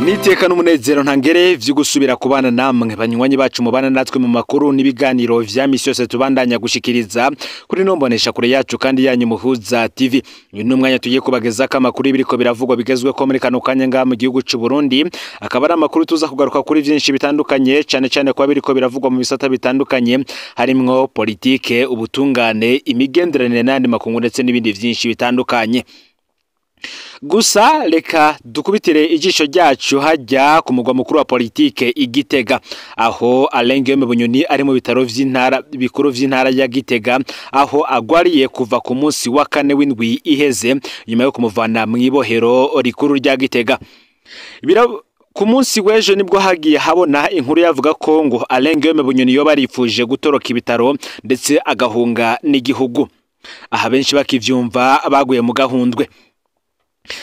Niteka n'umunezero ntangere vyo gusubira kubana namwe banywanyi bacu mubana natwe mu makuru n'ibiganiro vya misi yose tubandanya gushikiriza kuri nombonesha kure yacu kandi yanyu Muhuza TV. Uyu ni umwanya tugiye kubagezako amakuru y'ibiriko biravugwa bigezweko muri kano kanya ngaha mu gihugu c'u Burundi, akaba ari amakuru tuza kugaruka kuri vyinshi bitandukanye, cane cane kwa biriko biravugwa mu bisata bitandukanye harimwo politike, ubutungane, imigenderanire n'ayandi makungu ndetse n'ibindi vyinshi bitandukanye. Gusa reka dukubitire ijisho ryacu hajya ku mugwa mukuru wa politike Igitega, aho Alain Guillaume Bunyoni ari mu bitaro vy'intara bikuru vy'intara ya Gitega, aho agwariye kuva ku munsi wa kane w'indwi iheze nyuma yo kumuvana mw'ibohero rikuru rya Gitega. Ku munsi w'ejo nibwo hagiye habona inkuru yavuga ko ngo Alain Guillaume Bunyoni yoba arifuje gutoroka ibitaro ndetse agahunga n'igihugu. Aha benshi bakivyumva baguye mu gahundwe,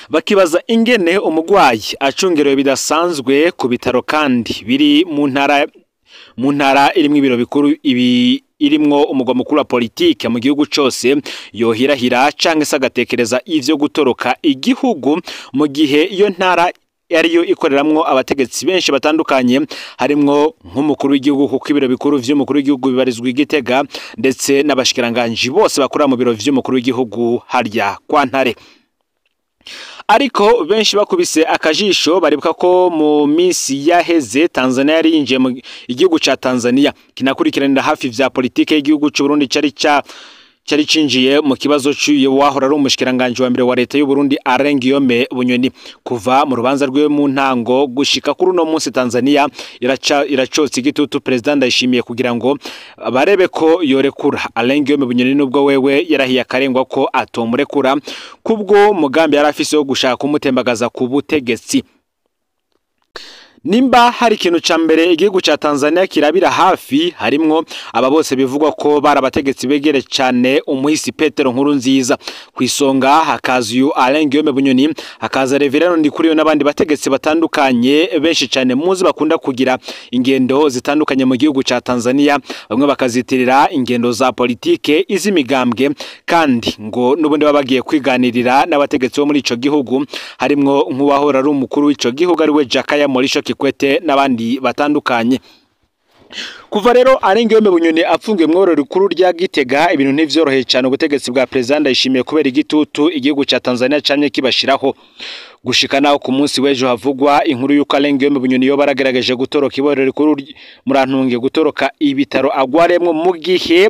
bakibaza ingene umugwayi acungerewe bidasanzwe ku bitaro kandi biri mu ntara irimwo ibiro bikuru ibi irimwo umugwa mukuru wa politike mu gihugu cose yohirahira canke se agatekereza ivyo gutoroka igihugu, mu gihe iyo ntara ariyo ikoreramwo abategetsi benshi batandukanye harimwo nk'umukuru w'igihugu, kuko ibiro bikuru vy'umukuru w'igihugu bibarizwa Igitega, ndetse n'abashikiranganji bose bakora mu biro vy'umukuru w'igihugu harya kwa Ntare. Ariko benshi bakubise akajisho baribuka ko mu minsi yaheze Tanzania yari yinjiye mu igihugu ca Tanzania kinakurikiranira hafi vya politike y'igihugu c'u Burundi cari cinjiye mu kibazo c'uyo wahora ari umushikiranganje wa mbere wa leta y'u Burundi Alain Guillaume Bunyoni. Kuva mu rubanza rwiwe mu ntango gushika kuri uno munsi Tanzania iracotsa igitutu President Ndayishimiye kugira ngo barebe ko yorekura Alain Guillaume Bunyoni, nubwo wewe yarahiye akarengwa ko atomurekura kubwo mugambi yari afise wo gushaka kumutembagaza ku butegetsi. Nimba hari ikintu ca mbere igihugu ca Tanzania kirabira hafi, harimwo aba bose bivugwa ko barabategetsi begere cane umuhisi Petero Nkurunziza. Kwisonga hakaza uyu Alain Guillaume Bunyoni, hakaza Reverend Ndikuriyo n'abandi bategetsi batandukanye benshi cane muzi bakunda kugira ingendo zitandukanye mu gihugu ca Tanzania, bamwe bakazitirira ingendo za politike iz'imigambwe, kandi ngo n'ubundi babagiye kwiganirira n'abategetsi bo muri ico gihugu, harimwo nk'uwahora ari umukuru w'ico gihugu ari we Jakaya Mrisho Kikwete n'abandi batandukanye. Kuva rero Alain Guillaume Bunyoni apfungiwe mw'Iborero rikuru rya Gitega, ibintu ntivyoroheye cane ubutegetsi bwa President Ndayishimiye kubera igitutu igihugu ca Tanzania camye kibashiraho. Gushika naho ku munsi w'ejo havugwa inkuru y'uko Alain Guillaume Bunyoni yoba aragerageje gutoroka iborero rikuru murantunge gutoroka ibitaro agwaremwo, mu gihe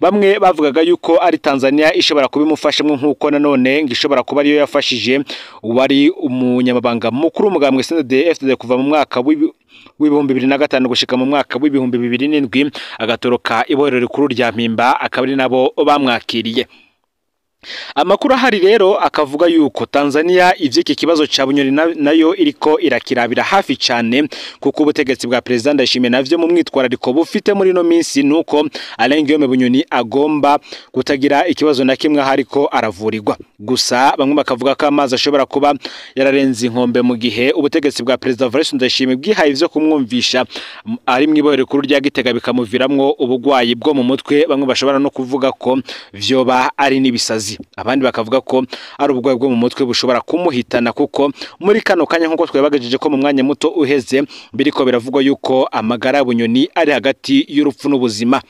bamwe bavugaga yuko ari Tanzania ishobora kubimufashamwo, nkuko nanone ngo ishobora kuba ariyo yafashije uwari umunyamabanga mukuru w'umugambwe CNDD-FDD kuva mu mwaka w'2005 gushika mu mwaka w'2007 agatoroka iborero rikuru rya Mpimba, akaba ari nabo bamwakiriye. Amakuru ahari rero akavuga yuko Tanzania ivy'iki kibazo ca Bunyoni nayo iriko irakirabira hafi cane, kuko ubutegetsi bwa President Ndayishimiye navyo mu mwitwarariko bufite muri no minsi nuko Alain Guillaume Bunyoni agomba kutagira ikibazo na kimwe hariko aravurirwa. Gusa bamwe bakavuga ko amazi ashobora kuba yararenze inkombe mu gihe ubutegetsi bwa President Evariste Ndayishimiye bwihaye ivyo kumwumvisha ari mw'ibohero rikuru rya Gitega bikamuviramwo ubugwayi bwo mu mutwe, bamwe bashobora no kuvuga ko vyoba ari n'ibisazi, abandi bakavuga ko ari ubugwayi bwo mu mutwe bushobora kumuhitana, kuko muri kano kanya nkuko twabagejeje ko mu mwanya muto uheze biriko biravugwa yuko amagara ya Bunyoni ari hagati y'urupfu n'ubuzima.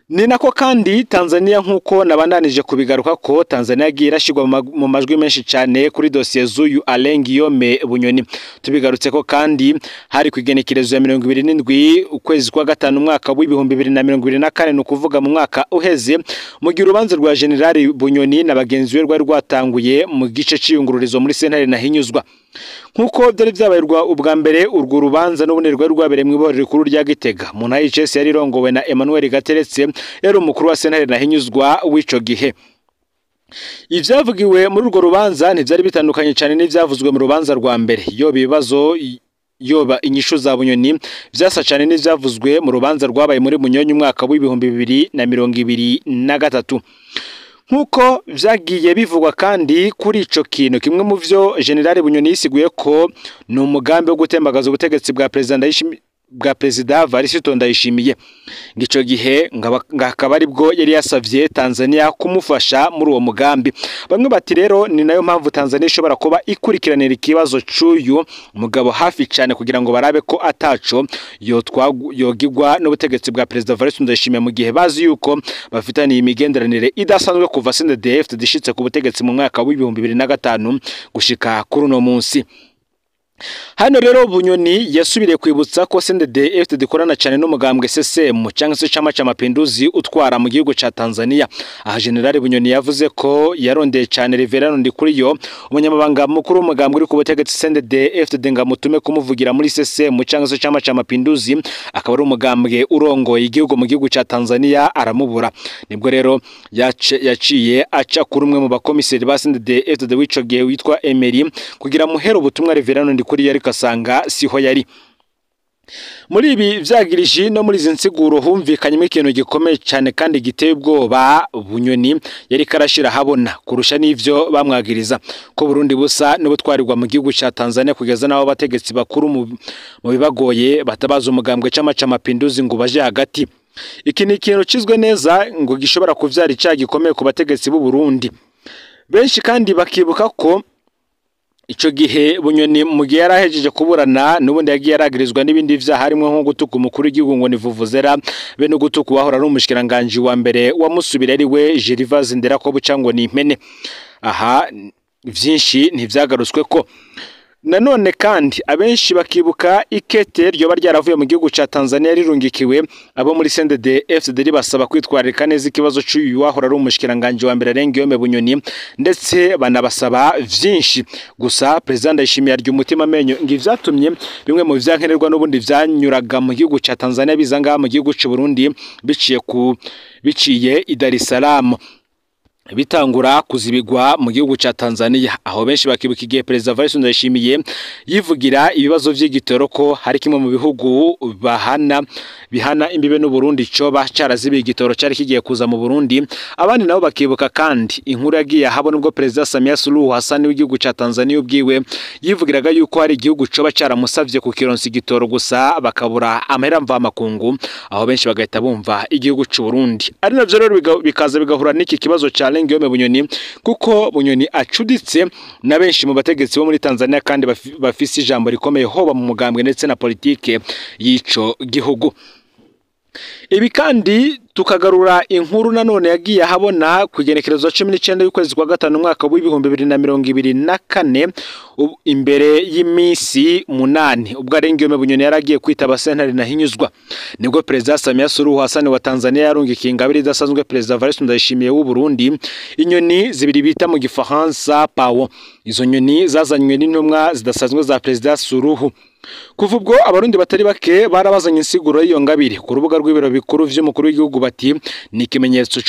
Ni nako kandi Tanzania nkuko nabandanije kubigaruka ko Tanzania yagiye irashirwa mu majwi menshi cane kuri dosiye z'uyu Alain Guillaume Bunyoni. Tubigarutse ko kandi hari kwigenekerezo ya 27 ukwezi kwa gatanu umwaka w'2024, ni ukuvuga mu mwaka uheze, mu gihe urubanza rwa General Bunyoni na bagenzi be rwari rwatanguye mu gice c'iyungururizo muri sentare Ntahinyuzwa. Nkuko byari byabaye ubwa mbere, urwo rubanza n'ubundi rwari rwabereye mw'ibohero rikuru rya Gitega. Mu ntara y'Icese yari irongowe na Emmanuel Gateretse, yari umukuru wa sentare Ntahinyuzwa w'ico gihe. Ivyavugiwe muri urwo rubanza ntivyari bitandukanye cane n'ivyavuzwe mu rubanza rwa mbere. Yoba ibibazo yoba inyishu za Bunyoni vyasa cane n'ivyavuzwe mu rubanza rwabaye muri Munyonyi umwaka w'2023. Nkuko vyagiye bivugwa kandi kuri ico kintu, kimwe mu vyo General Bunyoni yisiguye ko ni umugambi wo gutembagaza ubutegetsi bwa President Ndayishimiye bwa Perezida Varisito Ndayishimiye. Ngico gihe ngakaba aribwo yari yasavye Tanzania kumufasha muri uwo mugambi. Bamwe bati rero ni nayo mpamvu Tanzania ishobora kuba ikurikiranira ikibazo c'uyu mugabo hafi cyane kugira ngo barabe ko ataco yogigwa n'ubutegetsi bwa Perezida Varisito Ndayishimiye, mu gihe bazi yuko bafitaniye imigenderanire idasanzwe kuva CNDD-FDD ishitse ku butegetsi mu mwaka w'2005 gushika kuri uno munsi. Hano rero Bunyoni yasubiriye kwibutsa ko CNDD-FDD ikorana cyane n'umugambwe CCM cyangwa se Chama cha Mapinduzi utwara mu gihugu ca Tanzania. Aha General Bunyoni yavuze ko yarondeye cyane Reverend Ndikuriyo, umunyamabanga mukuru w'umugambwe uri ku butegetsi CNDD-FDD, ngo amutume kumuvugira muri CCM cyangwa se Chama cha Mapinduzi, akaba ari umugambwe urongoye igihugu mu gihugu ca Tanzania, aramubura. Nibwo rero yaciye aca kuri umwe mu bakomiseri ba CNDD-FDD w'ico gihe witwa Emery kugira muhere ubutumwa Reverend Ndikuriyo, ariko asanga siho yari. Muri ibi vyagirije no muri izi nsiguro humvikanyemo ikintu gikomeye cyane kandi giteye ubwoba Bunyoni yari karashira habona kurusha n'ivyo bamwagiriza, ko Burundi busa n'ubutwarirwa mu gihugu ca Tanzania, kugeza n'aho abategetsi bakuru mu bibagoye batabaza umugambwe Chama cha Mapinduzi ngo baje hagati. Iki ni ikintu cizwe neza ngo gishobora kuvyara icaha gikomeye ku bategetsi b'u Burundi. Benshi kandi bakibuka ko ico gihe Bunyoni mu gihe yarahejeje kuburana n'ubundi yagiye yaragirizwa n'ibindi vyaha harimo nko gutuka umukuru w'igihugu ngo ni vuvuzera, be no gutuka uwahora ari umushikiranganje wa mbere wamusubira ari we Gervais Nderakobuca ngo ni impene. Aha vyinshi ntivyagarutswe ko. Nanone kandi abenshi bakibuka ikete ryoba ryaravuye mu gihugu ca Tanzania rirungikiwe abo muri CNDD-FDD ribasaba kwitwararika neza ikibazo c'uyu wahora ari umushikiranganje wa mbere Alain Guillaume Bunyoni, ndetse banabasaba vyinshi. Gusa President Ndayishimiye arya umutima amenyo ngo ivyatumye bimwe mu vyankenerwa n'ubundi vyanyuraga mu gihugu ca Tanzania biza ngaha mu gihugu c'u Burundi biciye i Dar es Salaam bitangura kuzibigwa mu gihugu ca Tanzania. Aho benshi bakibuka igihe Perezida Varisito Ndayishimiye yivugira ibibazo vy'igitoro ko hari kimwe mu bihugu bihana imbibe n'u Burundi coba carazibiye igitoro cari kigiye kuza mu Burundi. Abandi nabo bakibuka kandi inkuru yagiye ahabona ubwo Perezida Samia Suluhu Hassan w'igihugu ca Tanzania ubwiwe yivugiraga yuko hari igihugu coba caramusavye kukironsa igitoro gusa bakabura amahera mvamakungu, aho benshi bagahita bumva igihugu c'u Burundi. Ari navyo rero bikaza bigahura n'iki kibazo ca Alain Guillaume Bunyoni, kuko Bunyoni acuditse na benshi mu bategetsi bo muri Tanzania kandi bafise ijambo rikomeye hoba mu mugambwe ndetse na politike y'ico gihugu. Ibi kandi tukagarura inkuru nanone yagiye ahabona ku igenekerezo 19 y'ukwezi kwa gatanu umwaka w'2024 imbere y'iminsi 8 ubwo Alain Guillaume Bunyoni yaragiye kwitaba sentare Ntahinyuzwa. Nibwo Perezida Samia Suluhu Hassan wa Tanzania yarungikiye ingabire idasanzwe Perezida Varisito Ndayishimiye w'u Burundi inyoni zibiri bita mu Gifaransa pawo. Izo nyoni zazanywe n'intumwa zidasanzwe za Perezida Suluhu. Kuva ubwo abarundi batari bake barabazanye insiguro y'iyo ngabire ku rubuga rw'ibiro bikuru vy'umukuru w'igihugu bati ni ikimenyetso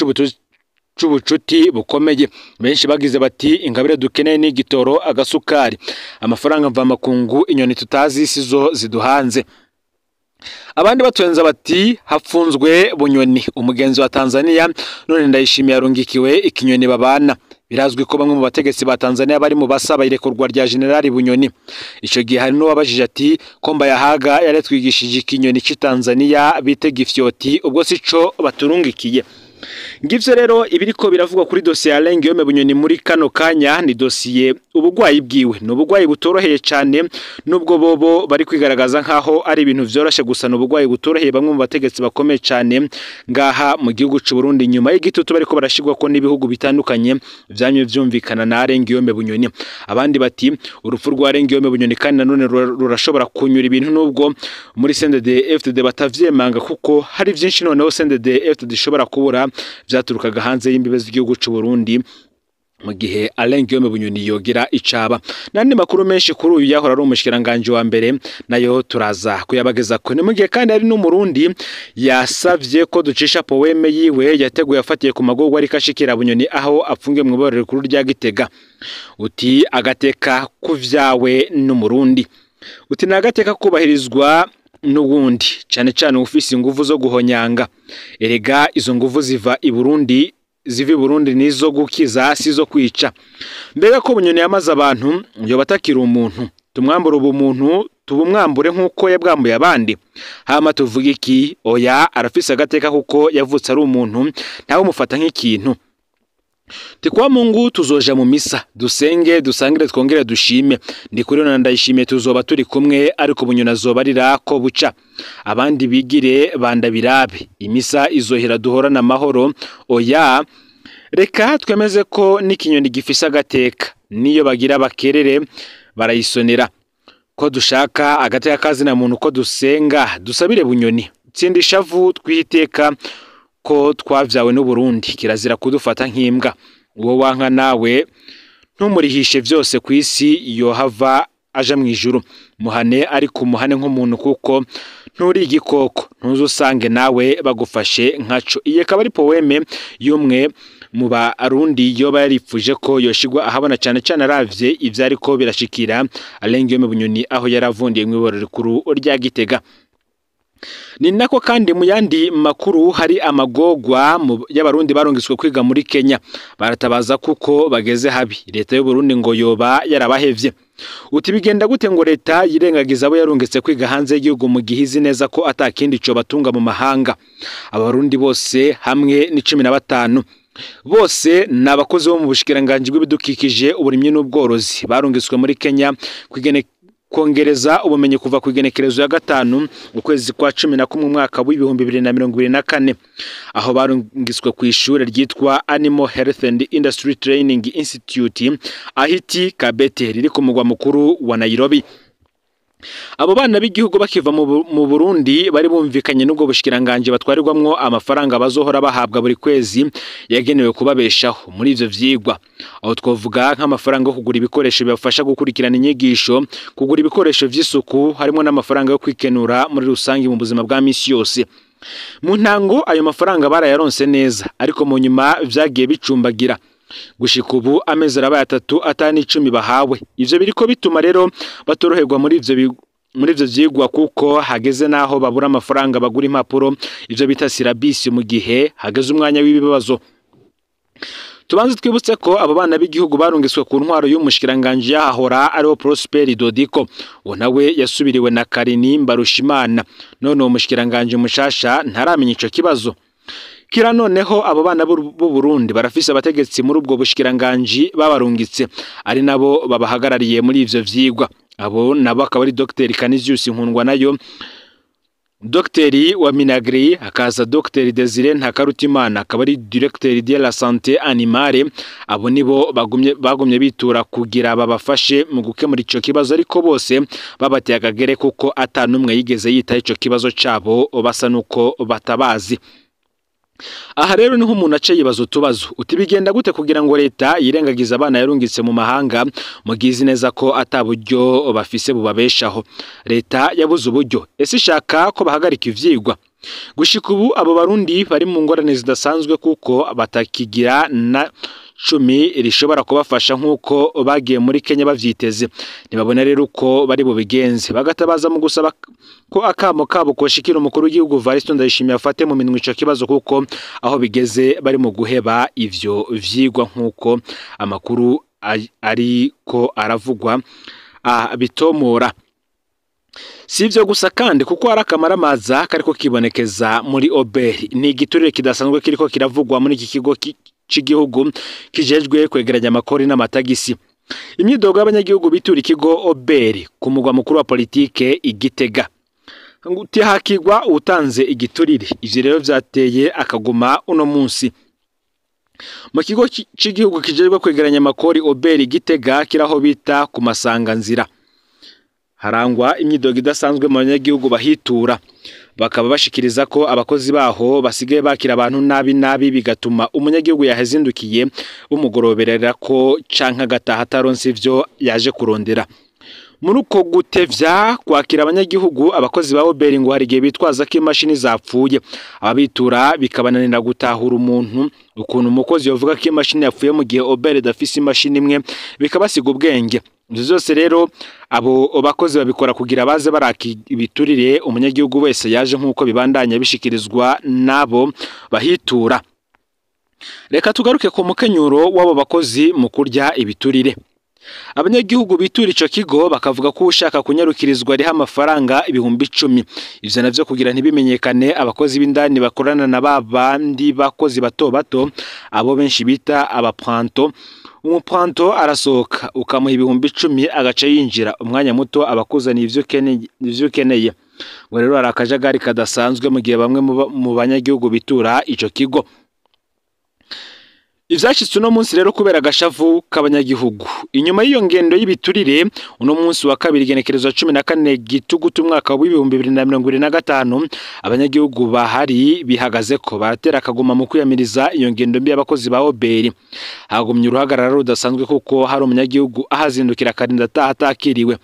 c'ubucuti bukomeye. Benshi bagize bati ingabire dukeneye ni igitoro, agasukari, amafaranga mvamakungu, inyoni tutazi sizo ziduhanze. Abandi batwenza bati hapfunzwe Bunyoni umugenzi wa Tanzania, none Ndayishimiye yarungikiwe ikinyoni babana. Birazwi ko bamwe mu bategetsi ba Tanzania bari mu basaba irekurwa rya General Bunyoni. Ico gihe hari n'uwabajije ati ko Mbayahaga yaretwigishije ikinyoni c'i Tanzania bitega ifyoti, ubwo sico baturungikiye. Ngivyo rero ibiriko biravugwa kuri dosiye ya Alain Guillaume Bunyoni muri kano kanya ni dosiye ubugwayi bwiwe. Ni ubugwayi butoroheye cyane, nubwo bobo bari kwigaragaza nkaho ari ibintu vyoroshe, gusa ni ubugwayi butoroheye bamwe mu bategetsi bakomeye cyane ngaha mu gihugu c'u Burundi nyuma y'igitutu bariko barashigwa ko n'ibihugu bitandukanye vyamye vyumvikana na Alain Guillaume Bunyoni. Abandi bati urupfu rwa Alain Guillaume Bunyoni kandi nanone rurashobora kunyura ibintu, nubwo muri CNDD-FDD batavyemanga kuko hari vyinshi noneho CNDD-FDD ishobora kubura vyaturukaga hanze y'imbibe z'igihugu c'u Burundi mu gihe Alain Guillaume Bunyoni yogira icaba. Nandi makuru menshi kuri uyu yahora ari umushikiranganje wa mbere nayo turaza kuyabageza ko. Ni mu gihe kandi ari n'umurundi yasavye ko ducisha poeme yiwe yateguye afatiye ku magorwa ariko ashikira Bunyoni aho apfungiye mu iborero rikuru rya Gitega. Uti agateka kuvyawe n'umurundi, uti nagateka kubahirizwa n'uwundi, cyane cyane ufise inguvu zo guhonyanga. Erega izo nguvu ziva i Burundi, ziva i Burundi nizo gukiza sizo kwica. Mbega ko Bunyoni yamaze abantu yoba atakiri umuntu, tumwambura ubumuntu Tubumwambure nk'uko yabwambuye abandi? Hama tuvuga iki? Oya, arafise agateka kuko yavutse ari umuntu, ntawe umufata nk'ikintu. Tikwa Mungu tuzoja mu misa, dusenge, dusangire, twongere dushime. Ndikuri na Ndayishimiye tuzoba turi kumwe, ariko Bunyoni azobarira ko buca. Abandi bigire bandabirabe. Imisa izohera duhorana amahoro. Oya, reka twemeze ko n'ikinyoni gifise agateka, niyo bagira bakerere barayisonera. Ko dushaka agateka kazina muntu, ko dusenga dusabire Bunyoni. Tsinda ishavu, twihiteka ko twavyawe n'Uburundi, kirazira kudufata nk'imbwa. Uwo wanka nawe ntumurihishe vyose ku isi, yohava aja mw'ijuru. Muhane, ariko umuhane nk'umuntu, kuko nturi igikoko, ntuzusange nawe bagufashe nkaco. Iyi akaba ari poème y'umwe mu Barundi yoba yarifuje ko yoshigwa ahabona, cane cane aravye ivyariko birashikira Alain Guillaume Bunyoni aho yaravundiye mw'iborero rikuru rya Gitega. Ni nako kandi mu yandi makuru hari amagogwa y'Abarundi barungiswe kwiga muri Kenya, baratabaza kuko bageze habi. Leta y'u Burundi ngo yoba yarabahevye. Uti bigenda gute ngo leta yirengagiza abo yarungitse kwiga hanze y'igihugu mu gihe izi neza ko atakindi co batunga mu mahanga? Abarundi bose hamwe ni 15, bose ni abakozi bo mu bushikiranganji bw'ibidukikije, uburimyi n'ubworozi, barungitswe muri Kenya kwigene kongereza ubumenyi kuva ku igenekerezo ya 5 ukwezi kwa 11 umwaka w'2024, aho barungiswe ku ishure ryitwa Animal Health and Industry Training Institute Ahiti Kabete riri ku mugwa mukuru wa Nairobi. Abo bana b'igihugu bakiva mu Burundi bari bumvikanye n'ubwo bushikiranganje batwarirwamwo amafaranga bazohora bahabwa buri kwezi yagenewe kubabeshaho muri ivyo vyigwa. Aho twovuga nk'amafaranga yo kugura ibikoresho bibafasha gukurikirana inyigisho, kugura ibikoresho vy'isuku, harimo n'amafaranga yo kwikenura muri rusange mu buzima bwa misi yose. Mu ntango ayo mafaranga barayaronse neza, ariko mu nyuma vyagiye bicumbagira. Gushika ubu amezi arabaye 3 atani 10 bahawe. Ivyo biriko bituma rero batoroherwa muri ivyo vyigwa, kuko hageze naho babura amafaranga bagura impapuro, ivyo bita syllabus, mu gihe hageze umwanya w'ibibazo. Tubanze twibutse ko abo bana b'igihugu barungiswe ku ntwaro y'umushikiranganje yahahora ariwo Prosper Dodiko. Uwo nawe yasubiriwe na Karini Mbarushimana. None uwo mushikiranganje mushasha ntaramenya ico kibazo. Kira noneho abo bana b'u Burundi barafise abategetsi muri ubwo bushikiranganji babarungitse, ari nabo babahagarariye muri ivyo vyigwa. Abo nabo akaba ari Dr Canisius Nkundwa nayo, Dr wa Minagri, hakaza Dr Desire Ntakarutimana akaba ari directeur de la santé animale. Abo nibo bagumye bitura kugira babafashe mu gukemura ico kibazo, ariko bose babateye akagere kuko atanumwe yigeze yitaho ico kibazo cabo, basa nuko batabazi. Aha rero niho umuntu aca yibaza utubazo. Uti bigenda gute kugira ngo leta yirengagiza abana yarungitse mu mahanga mu gihe izi neza ko ata buryo bafise bubabeshaho? Leta yabuze uburyo? Ese ishaka ko bahagarika ivyigwa? Gushika ubu abo Barundi bari mu ngorane zidasanzwe, kuko batakigira na cumi rishobora kubafasha nk'uko bagiye muri Kenya bavyiteze. Ntibabona rero uko bari bubigenze, bagatabaza mu gusaba ko akamo kabo koshikira umukuru w'igihugu Variston Ndayishimiye, afate mu minwe ico kibazo, kuko aho bigeze bari mu guheba ivyo vyigwa nk'uko amakuru ariko aravugwa bitomora. Si ivyo gusa kandi, kuko hari akamaramaza kariko kibonekeza muri OBR. Ni igiturire kidasanzwe kiriko kiravugwa muri iki kigo c'igihugu kijejwe kwegeranya amakori n'amatagisi. Imyidogo y'abanyagihugu bitura ikigo OBR ku mugwa mukuru wa politike Igitega, hakigwa utanze igiturire. Ivyo rero vyateye akaguma uno munsi mu kigo c'igihugu kijejwe kwegeranya amakori OBR Gitega, kiraho bita ku masanganzira. Harangwa imyidogo idasanzwe mu banyagihugu bahitura, bakaba bashikiriza ko abakozi baho basigaye bakira abantu nabi nabi, bigatuma umunyagihugu yahezindukiye bumugoroberera ko canke agataha ataronse ivyo yaje kurondera. Muri uko gutevya kwakira abanyagihugu, abakozi ba OBR ngo hari igihe bitwaza ko imashini zapfuye, ababitura bikabananira gutahura umuntu ukuntu umukozi yovuga ko imashini yapfuye mu gihe OBR idafise imashini imwe, bikabasiga ubwenge. Ivyo vyose rero abo bakozi babikora kugira baze baraka ibiturire umunyagihugu wese yaje, nk'uko bibandanya bishikirizwa n'abo bahitura. Reka tugaruke ku mukenyuro w'abo bakozi mu kurya ibiturire. Abanyagihugu bitura ico kigo bakavuga ko ushaka kunyarukirizwa ariho amafaranga 10,000. Ivyo navyo kugira ntibimenyekane, abakozi b'indani bakorana na babandi bakozi bato bato, abo benshi bita abapranto. Umupranto arasohoka ukamuha 10,000 agaca yinjira, umwanya muto abakuzaniye ivyo ukeneye. Ngo rero hari akajagari kadasanzwe mu gihe bamwe mu banyagihugu bitura ico kigo. Ivyashitse uno munsi rero kubera agashavu k'abanyagihugu inyuma y'iyo ngendo y'ibiturire, uno munsi wa kabiri igenekerezo 14 Gitugutu umwaka w'2025, abanyagihugu bahari bihagaze ko baratera akaguma mu kwiyamiriza iyo ngendo mbi y'abakozi ba Oberi. Hagumye uruhagarara rudasanzwe kuko hari umunyagihugu ahazindukira akarinda ataha atakiriwe.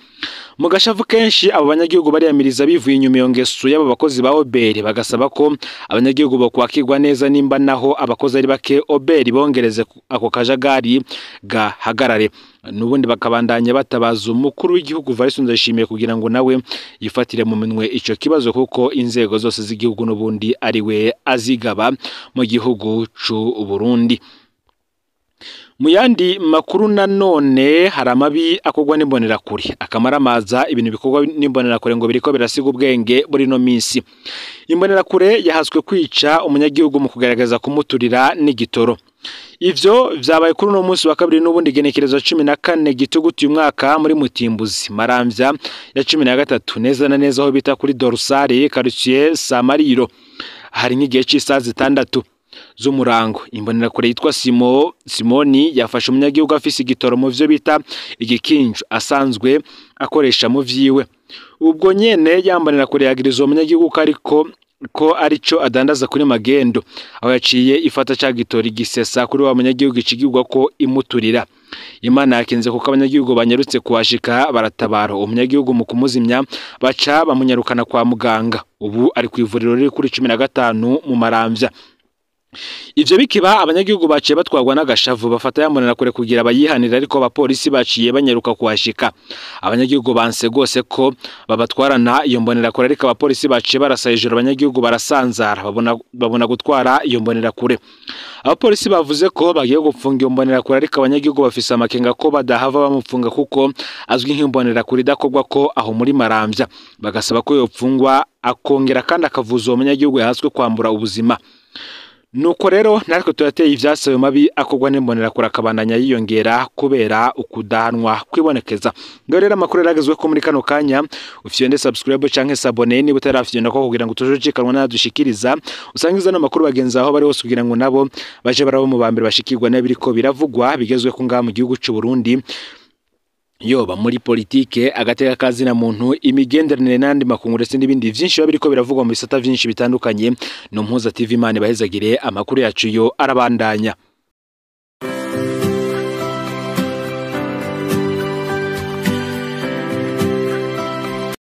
Mu gashavu kenshi abo banyagihugu bariyamiriza bivuye inyuma iyo ngeso y'abo bakozi ba Oberi, bagasaba ko abanyagihugu bokwakirwa neza, nimba naho abakozi ari bake Oberi bongereze ako kajagari gahagarare. Nubundi bakabandanya batabaza umukuru w'igihugu Evariste Ndayishimiye kugira ngo nawe yifatire mu minwe ico kibazo, kuko inzego zose z'igihugu n'ubundi ari we azigaba mu gihugu c'u Burundi. Mu yandi makuru nanone hari amabi akorwa n'imbonerakure akamaramaza. Ibintu bikorwa n'imbonerakure ngo biriko birasiga ubwenge muri no minsi. Imbonerakure yahaswe kwica umunyagihugu mu kugaragaza kumuturira n'igitoro. Ivyo vyabaye kuri uno munsi wa kabiri n'ubundi igenekerezo 14 Gitugutu uyu mwaka muri Mutimbuzi, Maramvya ya 13, neza na neza aho bita kuri Dorsale, quartier Samariro. Hari nk'igihe c'isaha 6 z'umurango. Imbonerakure yitwa Simoni yafashe umunyagihugu afise igitoro mu vyo bita igikinju asanzwe akoresha mu vyiwe. Ubwo nyene yambonerakure yagiriza uwo munyagihugu ko ariko ko arico adandaza kuri magendo, aho yaciye ifata ca gitori gisesa kuri wa munyagihugu icigirwa ko imuturira. Imana yakinze kuko abanyagihugu banyarutse kuhashika baratabara umunyagihugu mu kumuzimya, baca bamunyarukana kwa muganga. Ubu ari ku ivuriro riri kuri 15 mu Maramvya. Ivyo bikiba, abanyagihugu baciye batwarwa n'agashavu bafata yambonerakure kugira bayihanira, ariko abapolisi baciye banyaruka kuhashika. Abanyagihugu banse gose ko babatwarana iyo mbonerakure, ariko abapolisi baciye barasa hejuru, abanyagihugu barasanzara babona gutwara iyo mbonerakure. Abapolisi bavuze ko bagiye gupfunga iyo mbonerakure, ariko abanyagihugu bafise amakenga ko badahava bamupfunga kuko azwi nk'imbonerakure idakorwa ko aho muri Maramvya, bagasaba ko yopfungwa akongera kandi akavuza uwo munyagihugu yahaswe kwambura ubuzima. Nuko rero natwe turateye ivyatsi ayo mabi akorwa n'imbonerakure akabandanya yiyongera kubera ukudahanwa kwibonekeza. Ngo rero amakuru yaragezwe ko muri kano kanya, ufyonde subscribe canke s'abonner niba utarafyonda ko kugira ngo tujujikanwa nadushikiriza, usangiza n'amakuru bagenzi aho bari hose kugira ngo nabo baje barabo mu bambere bashikirwa n'abiriko biravugwa bigezwe ko ngaha mu gihugu c'u Burundi, yoba muri politike, agateka kazina muntu, imigenderanire n'andi makungu ndetse n'ibindi vyinshi biba biriko biravugwa mu bisata vyinshi bitandukanye. No Mpuza TV, Imana ibahezagire. Amakuru yacu yo arabandanya.